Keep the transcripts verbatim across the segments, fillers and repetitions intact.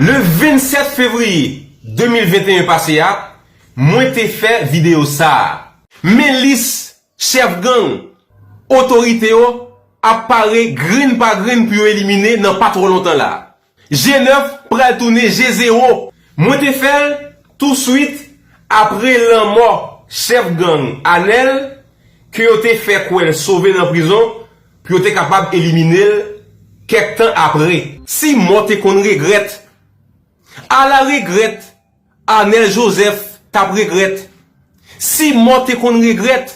Le vennsèt fevriye de mil venteyen pase a, mwen te fè videyo sa a. Men lis chèf gang otorite yo ap pare grenn pa grenn pou yo elimine nan pa twò lontan la. G nèf pral tounen G zewo. Mwen te fè l touswit apre lanmò chèf gang Anèl ke yo te fè kwè l sove nan prizon pou yo te kapab elimine l kèk tan apre. Si mò te konn regrèt, ala regrèt Anèl Joseph t ap regrèt. Si mò te konn regrèt,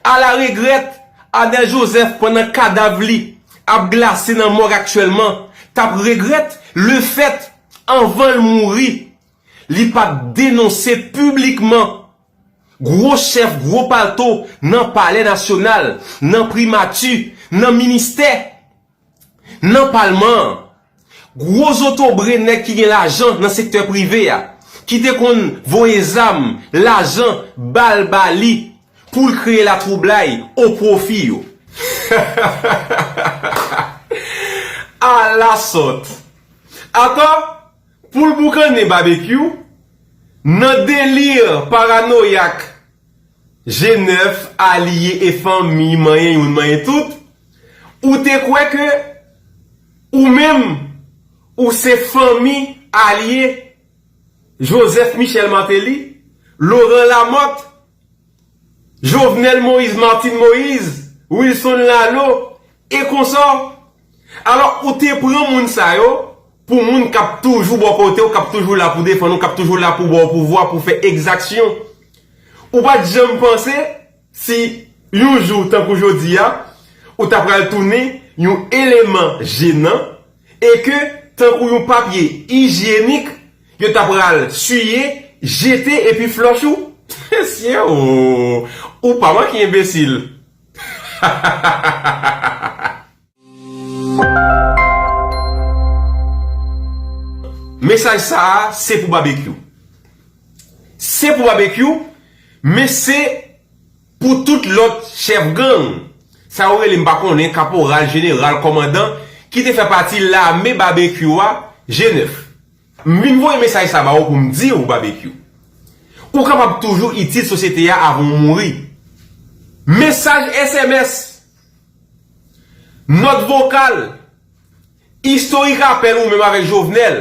ala regrèt Anèl Joseph pandan kadav li ap glase nan mòg aktyèlman t ap regrèt lefèt anvan l mouri, li pa t denonse piblikman gwo chèf gwo palto nan palè nasyonal, nan primati, nan ministè, nan palman an. Gwo zotobre nèg ki gen lajan nan sektè prive a, ki te konn voye zam, lajan, bal ba li pou l kreye latwoublay o pwofi yo. Ala sòt! Atò, pou l boukannen Babekyou, nan deli paranoyak G nèf, alye e fanmi, manyen youn, manyen tout, ou te kwè ke ou menm, ou se fanmi alye Joseph Michel Martelly, Laurent Lamothe, Jovenel Moïse, Martine Moïse, Wilson Lalo, e konsò. Alò, ou te pran moun sa yo pou moun k ap toujou bò kote w, k ap toujou la pou defann ou, k ap toujou la pou ba w pouvwa, pou fè egzaksyon. Ou pa t janm panse si yon jou tankou jodi a, ou ta pral tounen yon eleman jenan e ke, tankou yon papye ijyenik, yo ta pral siye, jete epi flòch ou? Mesye o, ou pa manke enbesil. Mesaj sa a, se pou Babekyou. Se pou Babekyou, men se pou tout lòt chèf gang. Sa yo rele, m pa konnen, kaporal, jeneral, kòmandan, ki te fè pati lame Babekyou a, G nèf. M vin voye mesaj sa ba ou pou m di w, Babekyou, ou kapab toujou itil sosyete a avan w mouri. Mesaj S M S, nòt vokal, istorik apèl ou menm avèk Jovenel,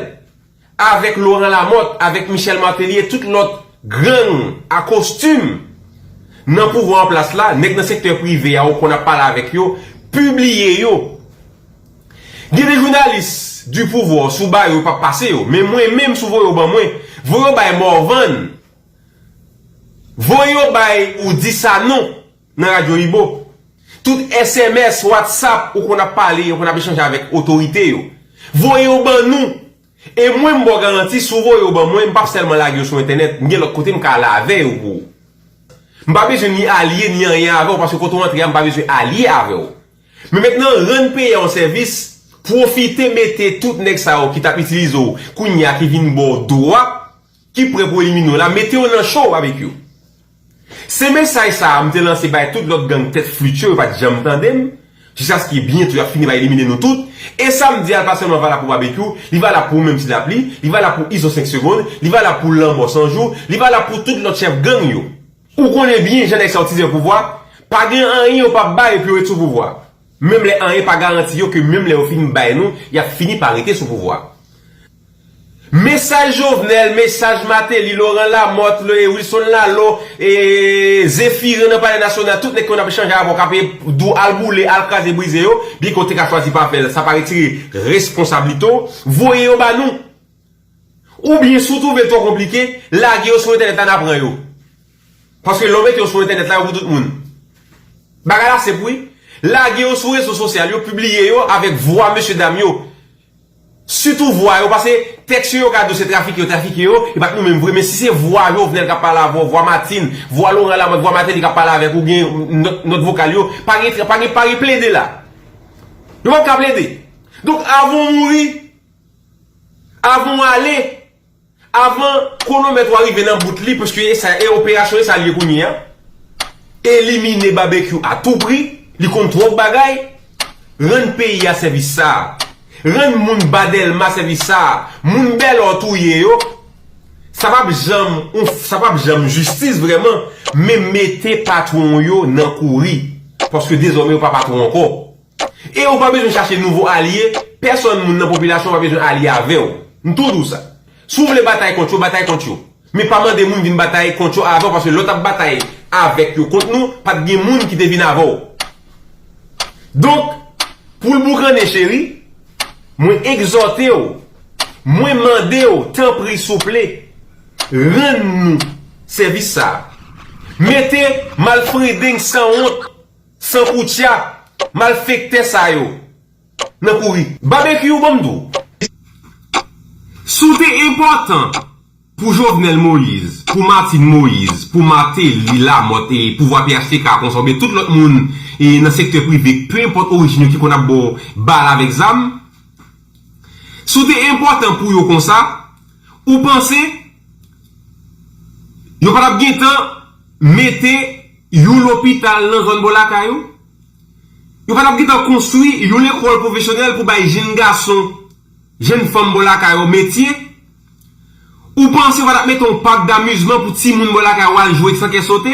avèk Laurent Lamothe, avèk Michel Martelly e tout lòt gang a kostim nan pouvwa an plas la, nèg nan sektè prive a ou konn ap pale avèk yo, pibliye yo. Gen de jounalis du pouvoir, si w ba yo, yo p ap pase yo. Men mwen menm, si w voye yo ban mwen, voye yo bay Morvan, voye yo bay Oudi Sanon nan Radyo Ibo. Tout S M S, WhatsApp, ou konn ap pale, ou konn ap echanje avèk otorite yo, voye yo ban nou. E mwen, m ba w garanti, si w voye yo ban mwen, m p ap sèlman lage yo sou entènèt, m gen lòt kote m ka al avè yo pou ou. M pa bezwen ni alye, ni anyen avè w, paske kote w antre a, m pa bezwen alye avè w. Men mentnan, rann peyi a yon sèvis, pwofite mete tout nèg sa yo ki t ap itilize w, kounye a ki vin ba w dwa, ki prè pou elimine w la, mete yo nan cho, Babekyou. Se mesaj sa a m te lanse bay tout lòt gang tèt flit yo, yo pa t janm tande m, jiskaske byento y ap fini pa elimine nou tout. E sa m di a pa sèlman valab pou Babekyou, li valab pou ou menm Ti Lapli, li valab pou Izo senk segonn, li valab pou Lanmò San Jou, li valab pou tout lòt chèf gang yo. Ou konnen byen jan nèg sa yo itilize pouvwa, pa gen anyen yo p ap bay pou yo ret sou pouvwa. Menm lè anyen pa garanti yo ke menm lè yo fin bay nou, y ap fini pa rete sou pouvwa. Mesaj Jovenel, mesaj Martelly, Laurent Lamothe, le Wilson Lalo, e, Zéphirin nan Palè Nasyonal, tout nèg ke w ap chanje avè w, k ap di w al boule, al kraze brize yo, byen ke w te ka chwazi pa fè l, sa pa retire responsablite w, voye yo ba nou. Oubyen, si w twouve l twò konplike, lage yo sou entènèt la, n a pran yo. Paske lè w mete yo sou entènèt la, yo pou tout moun. Bagay la senp wi. Lage yo sou rezo sosyal yo, pibliye yo avèk vwa mesyedam yo. Sitou vwa yo, paske tèks yo, yo ka di w se trafike yo trafike yo, e pa t nou menm vre, men si se vwa Jovenel k ap pale avè w, vwa Martine, vwa Laurent Lamothe, vwa Martelly k ap pale avèk ou, gen nòt, nòt vokal yo, pa gen, pa gen, pa gen plede la. Yo p ap ka plede. Donk, avan w mouri, avan w ale, avan kwonomèt ou a rive nan bout li, paske e sa, e operasyon e sa l ye kounye a, elimine Babekyou a tou pri, li konn twòp bagay, rann peyi a sèvis sa a. Rann moun ba Dèlma sèvis sa a. Moun Bèlè w touye yo. Sa p ap janm, ou, sa p ap janm jistis vrèman, men mete patwon w yo nan kouri. Paske dezòmè yo pa patwon ankò. E ou pa bezwen chache nouvo alye, pèsonn moun nan popilasyon pa bezwen alye avè w. M tou di w sa. Si w vle batay kont yo, batay kont yo. Men pa mande moun vin batay kont yo avè w, paske lè w t ap batay avèk yo kont nou, pa t gen moun ki te vin avè w. Donk, pou l boukannen cheri, mwen egzòte w, mwen mande w, tanpri souple, rann nou sèvis sa a. Mete malfredeng sanwont, sankoutya, malfektè sa yo nan kouri. Babekyou, ban m di w. Si w te enpòtan pou Jovenel Moïse, pou Martine Moïse, pou Martelly, Lamothe e pouvwa P H T K konsa oubyen tout lòt moun e nan sektè prive, pe enpòt orijin yo ki konn ap ba w bal avèk zam, si w te enpòtan pou yo konsa, ou panse yo pa t ap gentan mete yon lopital nan zòn bò lakay ou? Yo pa t ap gentan konstwi yon lekòl pwofesyonèl pou bay jenn gason, jenn fanm bò lakay ou metye? Ou panse yo pa t ap mete yon pak damizman pou timoun bò lakay ou al jwe san kè sote?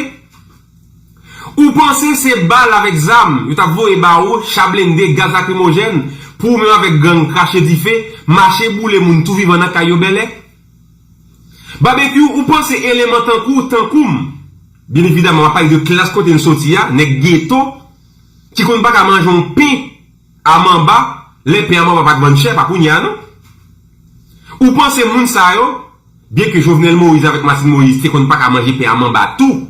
Ou panse se bal avèk zam yo t ap voye ba ou, cha blende, gaz lakrimojèn, pou ou menm avèk gang krache dife, mache boule moun tou vivan nan kay yo Bèlè? Babekyou, ou panse eleman tankou w, tankou m, byen evidaman, m ap pale de klas kote n soti a, nèg geto, ki konn pa ka manje yon pen a manba, lè pen a manba pa t vann chè, pa kounye a non. Ou panse moun sa yo, byen ke Jovenel Moïse avèk Martine Moïse te konn pa ka manje pen a manba tou,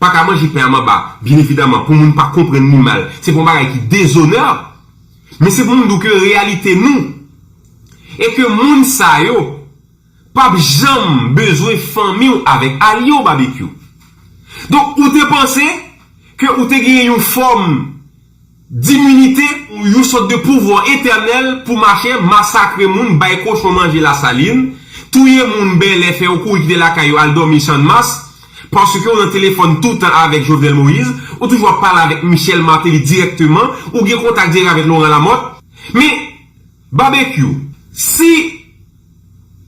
pa ka manje pen a manba, byen evidaman, pou moun pa konprann li mal, se pa yon bagay ki dezonè, men se pou moun di w ke reyalite nou, e ke moun sa yo, p ap janm bezwen fanmi w avèk alye w Babekyou. Donk, ou te panse ke ou te genyen yon fòm diminite, yon sòt de pouvwa etènèl pou mache masakre moun, bay kochon manje Lasalin, touye moun Bèlè, fè yo kouri kite lakay yo al dòmi Channmas, paske w nan telefòn toutan avèk Jovenel Moïse, ou toujou ap pale avèk Michel Martelly dirèkteman, ou gen kontak dirèk avèk Laurent Lamothe. Men, Babekyou, si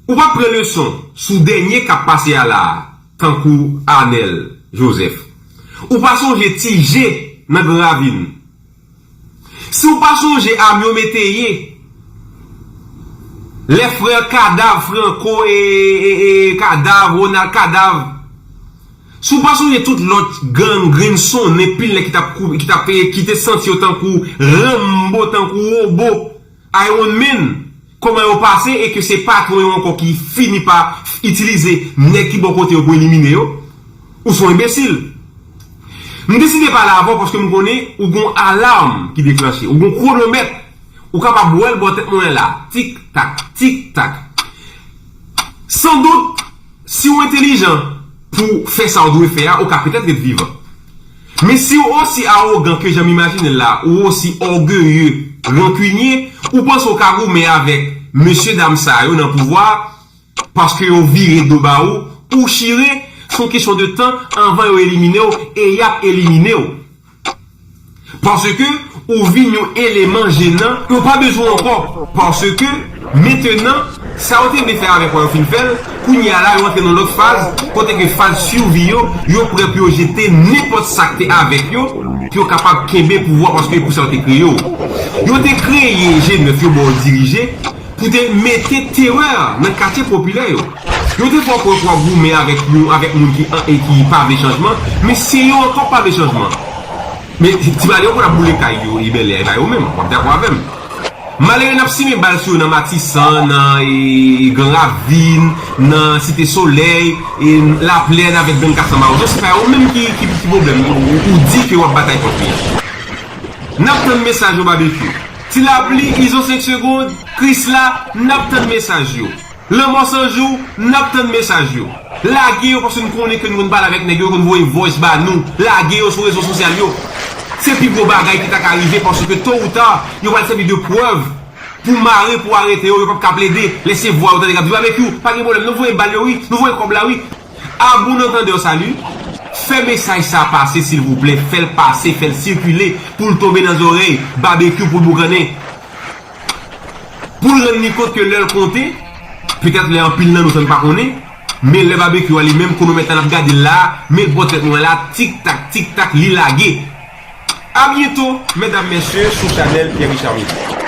ou pa pran leson sou dènye k ap pase a la a, tankou Arnel Joseph, ou pa sonje Ti Je nan Gran Ravin, si w pa sonje Amyo Meteye, lè frè Kadav, Franco e, e, e Kadav, Ronald Kadav, si w pa sonje tout lòt gang grenn sonnen pil nèg ki t ap kou-, ki t ap, ki te santi yo tankou Rambo, tankou wobo, Iron Man, kòman yo pase e ke se patwon yo ankò ki fini pa itilize nèg ki bò kote yo pou elimine yo, ou se yon enbesil. M deside pale avè w paske m konnen ou gon alam ki deklanche, ou gon kwonomèt, ou kapab wè l bò tèt mwen la, tik tak, tik tak. Sandout, si w entelijan pou fè sa w dwe fè a, ou ka petèt ret vivan. Men si w osi awogan ke jan m imajine l la, ou osi ògeye, rankinye, ou panse w ka goumen avèk mesye dam sa yo nan pouvwa a, paske yo vire do ba ou, ou chire, se yon kesyon de tan anvan yo elimine w, e y ap elimine w. Paske ou vin yon eleman jenan, yo pa bezwen w ankò. Paske, mentenan, sa yo te vle fè avèk ou a, yo fin fè l. Kounye a la, yo antre nan lòt faz, kote ke faz sivi yo, yo prè pou yo jete nenpòt sa k te avèk yo, pou yo kapab kenbe pouvwa, paske e pou sa yo te kreye w. Yo te kreye G nèf yo ba w dirije, pou te mete terè nan katye popilè yo. Yo te fè w kwè pou w ap goumen avèk yon, avèk moun ki an, e ki pa vle chanjman, men se yo ankò k pa vle chanjman. Men ti, ti malere yo konn ap boule kay yo, e bèlè, e pa yo menm, w ap dakò avè m. Malere n ap simen bal sou yo nan Matisan, nan, e, Gran Ravin, nan Site Solèy, e Laplèn avèk gang Kasanmawozo, se pa yo menm ki, ki, ki pwoblèm ou, ou, ou di ke w ap batay kont li an. N ap tann mesaj yo Babekyou. Ti Lapli, Izo senk segond, Krisla, n ap tann mesaj yo. Lanmò San Jou, n ap tann mesaj yo. Lage yo paske n konnen ke n konn pale avèk nèg yo, yo konn voye voice ba nou. Lage yo sou rezo sosyal yo. Se pi gwo bagay ki ta ka rive paske to ou ta, yo pral sèvi de prèv pou mare, pou arete yo, yo p ap ka plede. Lè se vwa yo tande k ap di Babekyou, pa gen pwoblèm, nou voye bal yo wi, nou voye kòb la wi. A bon antandè, salut. Fè mesaj sa pase silvouplè, fè l pase, fè l sikile pou l tonbe nan zòrèy Babekyou pou l boukannen. Pou l rann li kont ke lè l konte, petèt lè anpil nan nou sa n pa konnen, men lè babekyou a li menm, konomèt la n ap gade l la, men l bò tèt nou an la, tik tak, tik tak, li lage. A byento, medam, mesye, sou chanèl Pierre Richard Media.